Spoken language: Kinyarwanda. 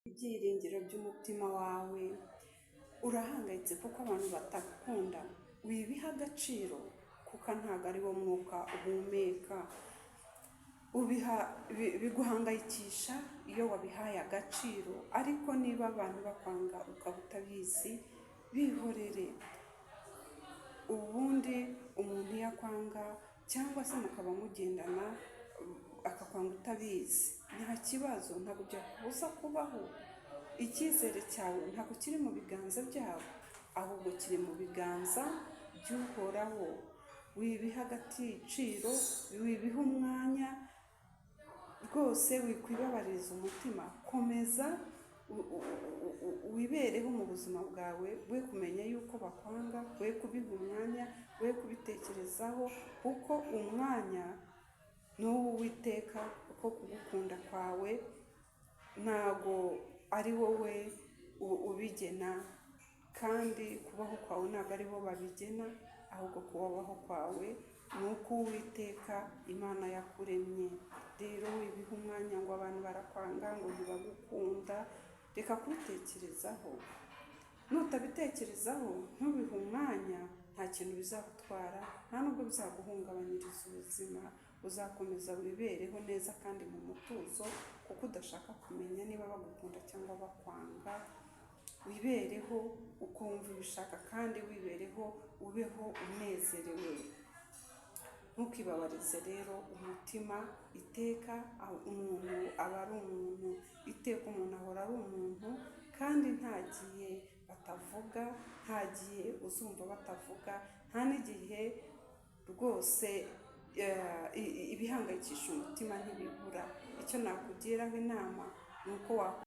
Ibyiringiro by'umutima wawe. Urahangayitse kuko abantu batagukunda? Wibiha agaciro, kuko ntabwo ari wo mwuka uhumeka. Ubiha biguhangayikisha iyo wabihaye agaciro, ariko niba abantu bakwanga ukaba utabizi, bihorere. Ubundi umuntu iyo akwanga cyangwa se mukaba mugendana akakwanga utabizi, nta kibazo, ntabwo byakubuza kubaho. Icyizere cyawe ntabwo kiri mu biganza byabo, ahubwo kiri mu biganza by'Uhoraho. Wibiha agaciro, wibiha umwanya rwose, wikwibabariza umutima. Komeza wibereho mu buzima bwawe, we kumenya yuko bakwanga, we kubiha umwanya, we kubitekerezaho, kuko umwanya ni uw'Uwiteka, kuko kugukunda kwawe ntago ari wowe ubigena, kandi kubaho kwawe ntabwo ari bo babigena, ahubwo kubaho kwawe ni uko Uwiteka Imana yakuremye. Rero wibiha umwanya ngo abantu barakwanga, ngo ntibagukunda, reka kubitekerezaho. Nutabitekerezaho, ntubihe umwanya, nta kintu bizagutwara, nta nubwo bizaguhungabanyiriza ubuzima. Uzakomeza wibereho neza kandi mu mutuzo, kuko udashaka kumenya niba bagukunda cyangwa bakwanga. Wibereho uko wumva ubishaka kandi wibereho, ubeho unezerewe. Ntukibabarize rero umutima iteka. Umuntu aba ari umuntu iteka, umuntu ahora ari umuntu, kandi nta gihe batavuga, nta gihe uzumva batavuga, nta n'igihe rwose ibihangayikisha umutima ntibibura. Icyo nakugiraho inama ni uko.